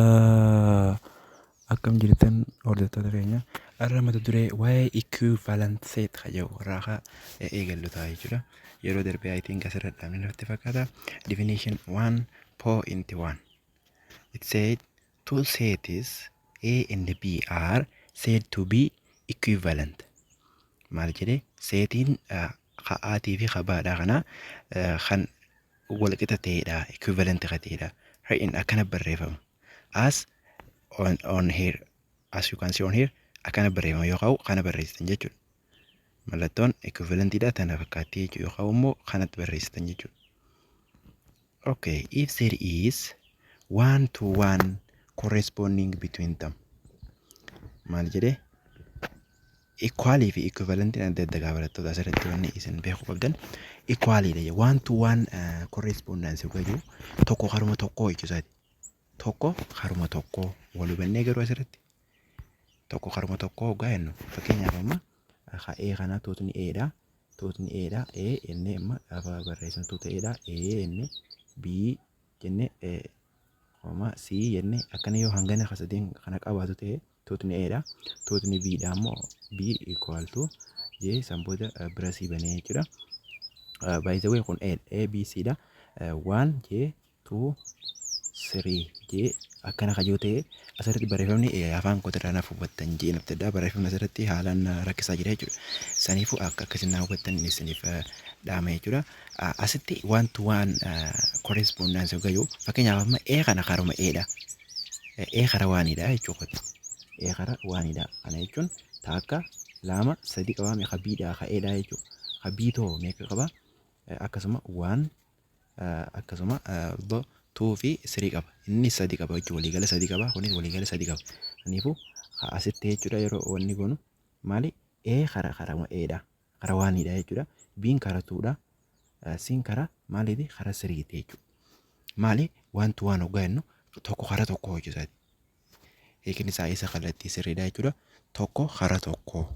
Yooyyaa, akkam jirtan hordoftoota keenya? Har'a mata duree waa'ee equivalent set kan jedhu irraa eegallu ta'a jechuudha. Yeroo darbe I think asirra dhaabne natti fakkaata. Definition 1.1. It said two sets A and B are said to be equivalent. Maal jedhee? Seetiin ka'aatii fi kabaadhaa kana kan walqixa ta'edha, equivalent kan ta'edha. Written akkana barreeffama. As on here, as you can see on here, akkana barreeffama yookaan kana barreessitan jechuudha. Mallattoon equivalentidha tana fakkaatti jechuudha, yookaan immoo kanatti barreessitan jechuudha. Okay, if there is one to one corresponding between them. Maal jedhee? Equalii fi equivalentiin adda adda. Gaa barattoota, asirratti wanni isin beekuu qabdan equaliidha. One to one correspondence yookaan jiru tokko karuma tokkoo jechuusaati. Tokko karuma tokkoo wal hubannee? Garuu asirratti tokko karuma tokkoo hoggaa jennu, fakkeenyaaf amma ka A kana tuutni A dha. Tuutni A dha. A jennee amma gaafa barreessinu tuuta A dha. A jennee, B jennee, comma C jennee, akkana yoo hangana ka sadeen kana qabaatu ta'e tuutni A dha. Tuutni B dha ammoo B equal to J san booda bira C banee jechuudha. By the way, kun A, A B C dha. 1 J 2 3 J akkana kajoo ta'e asirratti barreeffamni afaan kootirraa naaf hubattan jee nafti addaa barreeffamni asirratti haalaan rakkisaa jira jechuudha. Saniifuu akka akkasin naa hubattan isiniif dhaama jechuudha. Asitti one to one correspondence yookaan jiru, fakkeenyaaf amma A kana karuma A dha. A kara oneidha jechuudha. A kara oneidha. Kana jechuun takka, lama, sadi qabaa meeqa B dha ka A dha jechuudha. Ka B too meeqa qaba? Akkasuma one, akkasuma two fi three qaba. Inni sadi qaba jechuudha. Waliigala sadi qaba. Kunis waliigala sadi qaba. Kanaafuu asitti jechuudha yeroo wanni goonu maali? A kara A dha. Kara oneidha jechuudha. B'n kara twodha. C'n kara maaliiti? Kara threeti jechuudha. Maali? One to one hoggaa jennu tokko kara tokko jechuusaati. Hiikni isaa isa kallattii sirriidha jechuudha. Tokko kara tokko.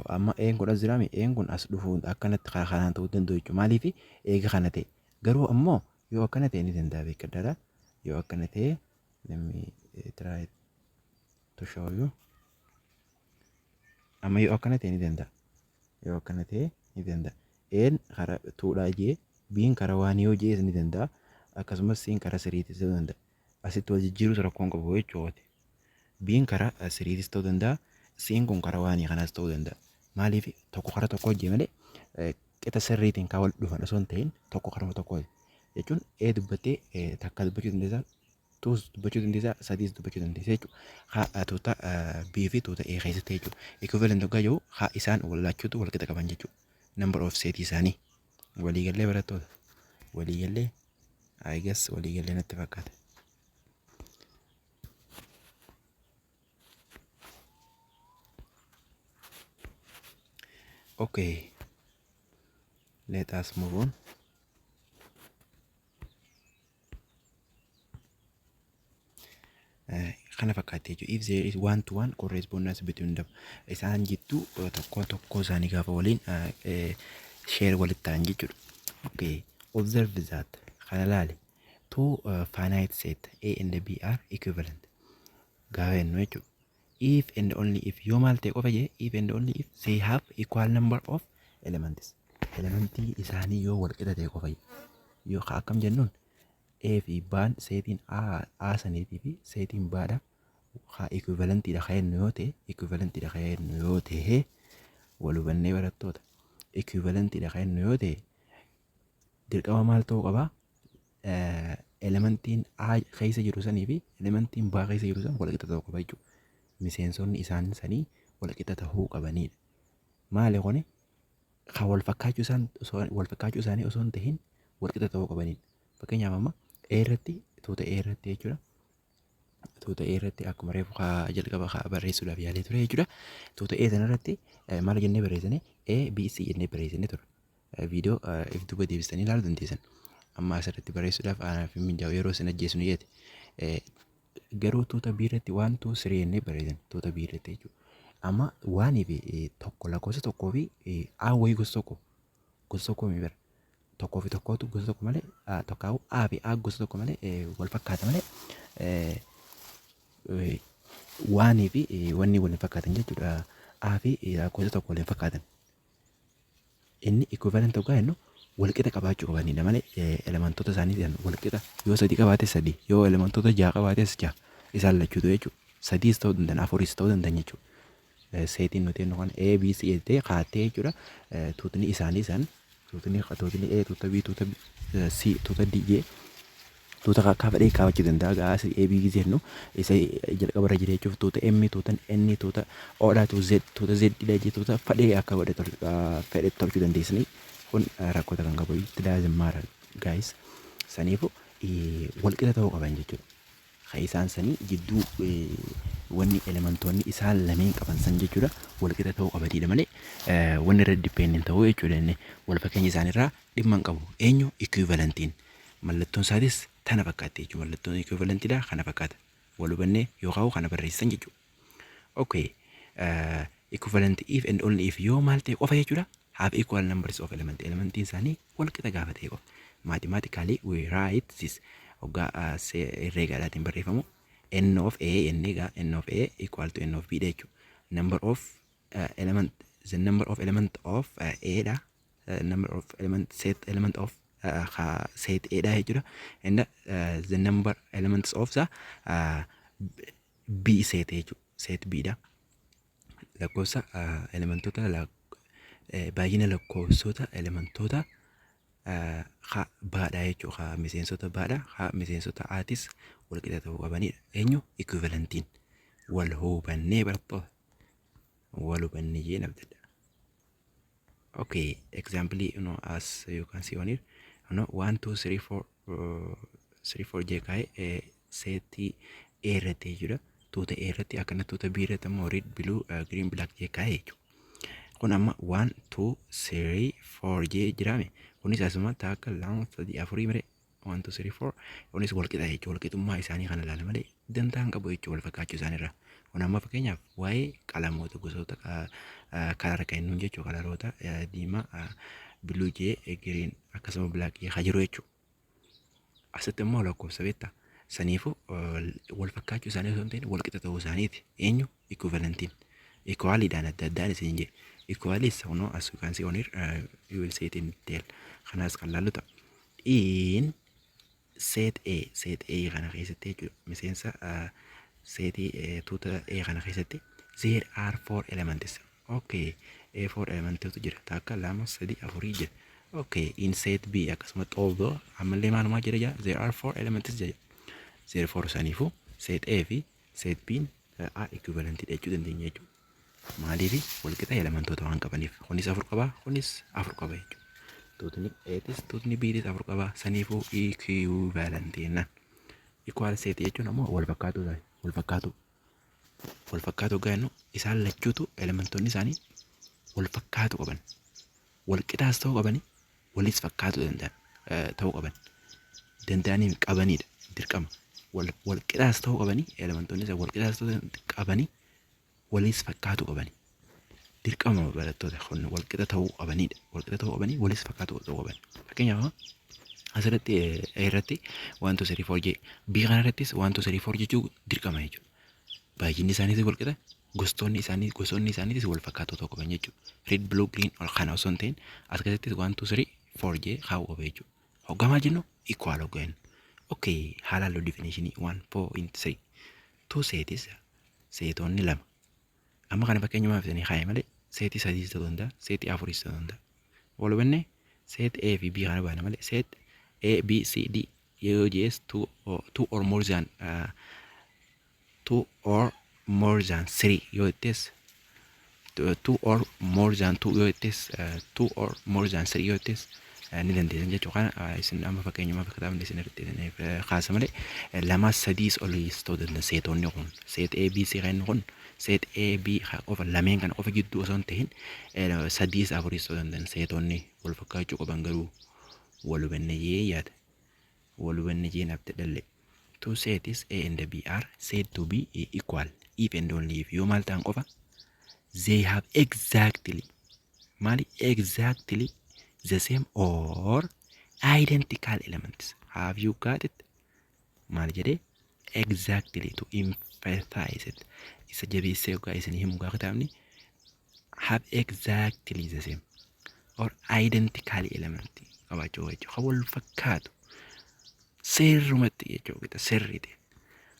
Amma A'n kun as jiraami, A'n kun as dhufuu akkanatti karaa kanaan ta'uu danda'u jechuudha. Maaliif? Eega kana ta'e. Garuu ammoo yoo akkana ta'e ni danda'a, beekadhaadha. Yoo akkana ta'e, let me try to show you. Amma yoo akkana ta'e ni danda'a. Yoo akkana ta'e ni danda'a. A'n kara twodhaa jee, B'n kara one yoo jees ni danda'a. Akkasumas C'n kara threetis ta'uu danda'a. Asitti wal jijjiiruus rakkoon qabu jechuudha. B'n kara threetis ta'uu danda'a. C'n kun kara one kanaas ta'uu danda'a. Maaliif? Tokko kara tokko hojii malee qixa sirriitiin kan wal dhufan osoo hin ta'in tokko karuma tokko jechuun A dubbattee takka dubbachuu dandeessaa, twos dubbachuu dandeessaa, sadiis dubbachuu dandeessa jechuudha. Haa, tuuta B fi tuuta A keessatti jechuudha. Equivalent hoggaa jiru haa isaan wallaachuutu wal qixa qaban jechuudha. Number of setii isaanii. Waliigallee barattoota? Waliigallee? I guess waliigallee natti fakkaata. Okay. Let us move on. Kana fakkaatti jechuudha. If there is one to one correspondence between them. Isaan jidduu tokko tokko isaanii gaafa waliin share walitti ta'an jechuudha. Okay. Observe that. Kana laali. Two finite set A and B are equivalent. Gaafa jennu jechuudha. If and only if, yoo maal ta'e qofa jee? If and only if they have equal number of elements. Elementii isaanii yoo wal qixa ta'e qofa. Yoo akkam jennuun A fi B'n, seetiin A A saniitii fi seetiin B'dha. Haa, equivalentidha kan jennu yoo ta'e, equivalentidha kan jennu yoo ta'e, wal hubannee barattoota? Equivalentidha kan jennu yoo ta'e dirqama maal ta'uu qaba? Elementiin A keessa jiru sanii fi elementiin B keessa jiru san wal qixa ta'uu qaba jechuudha. Miseensonni isaan sanii wal qixa ta'uu qabanidha. Maali kuni? Kan wal fakkaachuu isaan wal fakkaachuu isaanii osoo hin tahin wal qixa ta'uu qabanidha. Fakkeenyaaf amma A irratti, tuuta A irratti jechuudha. Tuuta A irratti akkuma reefu haa jalqaba haa barreessuudhaaf yaalee ture jechuudha. Tuuta A sana irratti maal jennee barreessine? A B C jennee barreessine ture. Viidiyoo if duuba deebistanii ilaaluu dandeessan. Amma asirratti barreessuudhaaf anaaf hin mijaa'u, yeroo isin ajjeesnu jeete. Garuu tuuta B irratti 1 2 3 jennee barreessan tuuta B irratti jechuudha. Amma oneii fi tokko, lakkoofsa tokkoo fi A wayii gosa tokko mi bira. Tokkoo fi tokkootu gosa tokko malee, tokkaa'u A fi A gosa tokko malee, wal fakkaata malee, oneii fi wanni wal hin fakkaatan jechuudha. A fi lakkoofsa tokko wal hin fakkaatan. Inni equivalent hoggaa jennu walqixa qabaachuu qabanidha malee, elementoota isaanii walqixa yoo sadii qabaate sadii, yoo elementoota jaha qabaates jaha, isaan lachuutu jechuudha. Sadiis ta'uu danda'an, afuris ta'uu danda'an jechuudha. Setiin nuti jennu kana A, B, C jettee kaattee jechuudha. Tuutni isaanii san tuutni A, tuuta B, tuuta C, tuuta D jee tuuta akka fedhee kaawwachuu danda'a. Gaas A, B jennu isa jalqaba irra jira jechuuf tuuta M, tuuta N, tuuta O dha, tuuta Z, tuuta Z dha jee tuuta fedhee akka godhe fedhe tolchuu dandeessanii. Kun rakkoota kan qabu, it doesn't matter, guys. Saniifuu walqixa ta'uu qaban jechuudha. Kan isaan sanii jidduu wanni elementoonni isaan lameen qaban san jechuudha, walqixa ta'uu qabanidha malee wanni irra dependent ta'uu jechuudha. Inni wal fakkeenya isaaniirraa dhimma hin qabu. Eenyu? Equivalentiin. Mallattoon isaatis tana fakkaatti jechuudha. Mallattoon equivalentiidha kana fakkaata. Wal hubannee yookaan kana barreessan jechuudha. Okay. Equivalent if and only if, yoo maal ta'e qofa jechuudha. Have equal numbers of element. Elementiin isaanii wal qixa gaafa ta'e qofa. Mathematically we write this, hoggaa herreegaadhaatiin barreeffamu, n of A, n egaa n of A equal to n of B dha jechuudha. Number of element, the number of element of A dha. Number of element set element of set A dha jechuudha. And the number elements of the B set jechuudha. Set B dha. Lakkoofsa elementoota, baay'ina lakkoofsota elementoota ha baadhaa jechuudha. Ha miseensota baadhaa, ha miseensota aatis wal qixa ta'uu qabanidha. Eenyu? Equivalentiin. Wal hubannee, barattoota? Wal hubannee jee nabdadha. Okay, example, as you can see on here, 1, 2, 3, 4, 3, 4 jee kaa'ee setii A irratti jechuudha. Tuuta A irratti akkana, tuuta B irratti immoo red, blue, green, black jee kaa'ee jechuudha. Kun amma 1, 2, 3, 4 jee jiraame. Kunis asuma takka, lama, sadii, afurii mire, 1, 2, 3, 4. Kunis wal qixa jechuudha. Wal qixummaa isaanii kana ilaala malee dantaa hin qabu jechuudha wal fakkaachuu isaaniirraa. Kun amma fakkeenyaaf waa'ee qalamoota gosoota colora kennuun jechuudha. Coloroota diimaa, blue jee, green akkasuma black jee jiru jechuudha. Asitti immoo lakkoofsa beektaa. Saniifuu wal fakkaachuu isaanii osoo hin ta'in wal qixa ta'uu isaaniiti. Eenyu? Equivalentiin. Equaliidhaan adda addaan isin jee. Equalis kunoo, as you can see on here, you will see it in detail. Kanaas kan laallu ta'a. In set A, set A kana keessatti jechuudha. Miseensa setii tuuta A kana keessatti there are four elements. Okay, A four elementotu jira. Takka, lama, sadi, afurii jira. Okay, in set B akkasumatti although ammallee maalumaa jira jira, there are four elements jira. Therefore, saniifuu set A fi set B are equivalent jechuu dandeenya jechuudha. Maaliif? Walqixa elementoota waan qabaniif. Kunis afur qaba, kunis afur qaba jechuudha. Tuutni Atis tuutni Btis afur qaba. Saniifuu equivalent jennaan. Equal set jechuun ammoo wal fakkaatu, wal fakkaatu. Wal fakkaatu jennu isaan lachuutu elementoonni isaanii wal fakkaatu qaban. Wal qixaas ta'uu qabani, walis fakkaatu danda'an ta'uu qaban. Danda'anii qabanidha dirqama. Wal qixaas ta'uu qabanii, elementoonni isaa wal qixaas ta'uu qabanii, walis fakkaatu qabani. Dirqama barattoota, kun wal qixa ta'uu qabanidha. Wal qixa ta'uu qabanii, walis fakkaatu ta'uu qaban. Fakkeenyaaf asirratti A irratti 1, 2, 3, 4 jee, B kana irrattis 1, 2, 3, 4 jechuu dirqama jechuudha. Baay'inni isaaniitis wal qixa, gostoonni isaanii, gosoonni isaaniitis wal fakkaatoo ta'uu qaban jechuudha. Red, blue, green ol kana osoo hin ta'in as keessattis 1, 2, 3, 4 jee kaa'uu qaba jechuudha. Hoggamaa jennu equal hoggaa jennu. Okay, haala halluu definition 1.3. Two sets, seetonni lama. Amma kana fakkeenyumaaf isinii kaa'e malee setii sadiis ta'uu danda'a, setii afuris ta'uu danda'a. Wal hubannee? Set A fi B kana baana malee set A, B, C, D yoo jees two or more than two or more than three yoo jettes, two or more than two yoo jettes, two or more than three yoo jettes ni dandeessan jechuudha. Kana isin amma fakkeenyumaaf kitaabni isin irratti kaasa malee lama sadiis oliis ta'uu danda'a seetonni kun. Set A, B, C kan kun set A, B qofa, lameen kana qofa gidduu osoo hin ta'in sadiis afuris ta'uu danda'an. Seetonni wal fakkaachuu qaban garuu. Wal hubanne jee yaada. Wal hubanne jee naaf dhalle. Two sets A and B are said to be equal if and only if, yoo maal ta'an qofa? They have exactly, maali, exactly the same or identical elements. Have you got it? Maal jedhee? Exactly to emphasize it. Isa jabeessee yookaan isin himu gaafa kitaabni have exactly the same or identical element qabaachuu jechuudha. Kan wal fakkaatu seerrumatti jechuudha, sirrii ta'e.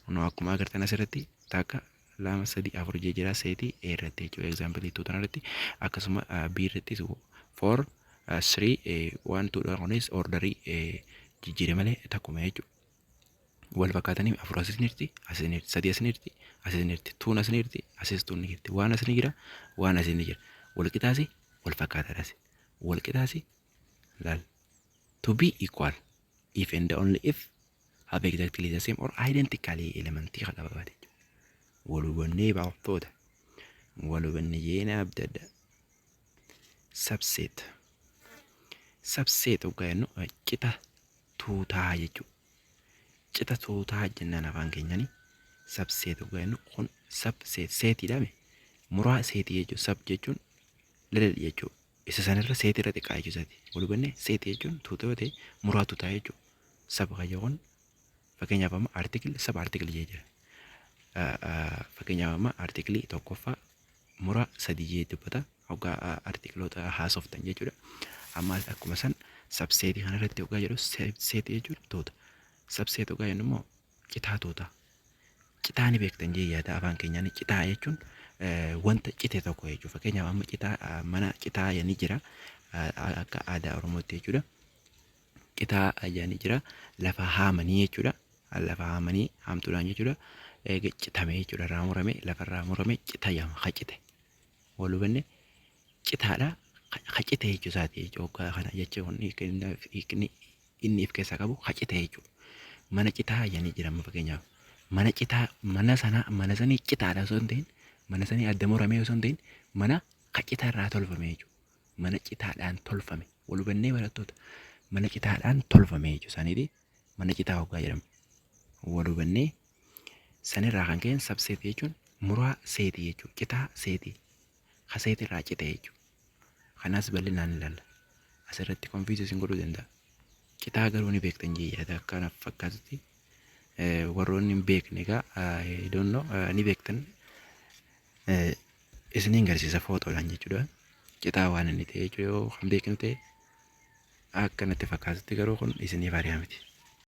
Kunoo akkuma agartan asirratti takka, lama, sadii, afur jee jira seetii A irratti jechuudha. Example two irratti akkasuma B irrattis four, three, one, two dha. Kunis orderii jijjiire malee takkuma jechuudha. Wal fakkaatanii afur asis ni jirti, asis ni jirti, sadii as ni jirti, asis ni jirti, twon as ni jirti, asis twon ni jirti, one as ni jira, one as ni jira. Wal qixaasi, wal fakkaataadhaas. Wal qixaasi laal. To be equal if and only if have exactly the same or identically elementii kan qabaate jechuudha. Wal hubannee baaftoota. Wal hubannee jeena abdadda. Subset. Subset hoggaa jennu cita tuutaa jechuudha. Cita tuutaa jennaan afaan keenyani. Subset hoggaa jennu kun subset seetiidhaame. Muraa seetii jechuudha. Sub jechuun little jechuudha. Isa sanirra seetii irra xiqqaa jechuusaati. Wal hubannee, seetii jechuun tuuta yoo ta'e muraa tuutaa jechuudha. Sub kan jedhu kun fakkeenyaaf amma article, sub article jee jira. Fakkeenyaaf amma artiklii tokkoffaa muraa sadii jee dubbata. Hoggaa artikloota haasoftan jechuudha. Amma akkuma san subsetii kanarratti hoggaa jedhu seetii jechuun tuuta. Subset hoggaa jennu immoo citaa tuutaa. Citaa ni beektan jee yaada, afaan keenyaan citaa jechuun wanta cite tokko jechuudha. Fakkeenyaaf amma citaa, mana citaa ni jira akka aadaa Oromootti jechuudha. Citaa ni jira, lafa haamanii jechuudha. Lafa haamanii haamtuudhaan jechuudha. Eega citame jechuudha, irraa murame, lafarraa murame cita jedhama, hacite. Wal hubanne, citaadha, hacite jechuu isaati jechuudha. Kana jecha hiikni inni of keessaa qabu hacite jechuudha. Mana citaa jedhanii jira amma fakkeenyaaf. Mana citaa, mana sana, mana sanii citaadha osoo hin ta'in, mana sanii adda muramee osoo hin ta'in, mana citaa irraa tolfame jechuudha. Mana citaadhaan tolfame. Wal hubannee barattoota? Mana citaadhaan tolfame jechuudha isaaniiti. Mana citaa hoggaa jedhama. Wal hubannee, sanirraa kan ka'e subset jechuun muraa seetii jechuudha. Citaa seetii. Ka seetii irraa cite jechuudha. Kanaas bal'inaan ilaalla. Asirratti confuse isin godhuu danda'a. Citaa garuu ni beektan jee yaada akkana fakkaatutti. Warroonni hin beekne egaa don't know, ni beektan, isiniin garsiisa footoodhaan jechuudha. Citaa waan inni ta'e jechuudha yoo kan beeknu ta'e akka natti fakkaatutti, garuu kun isiniif hariyaa miti.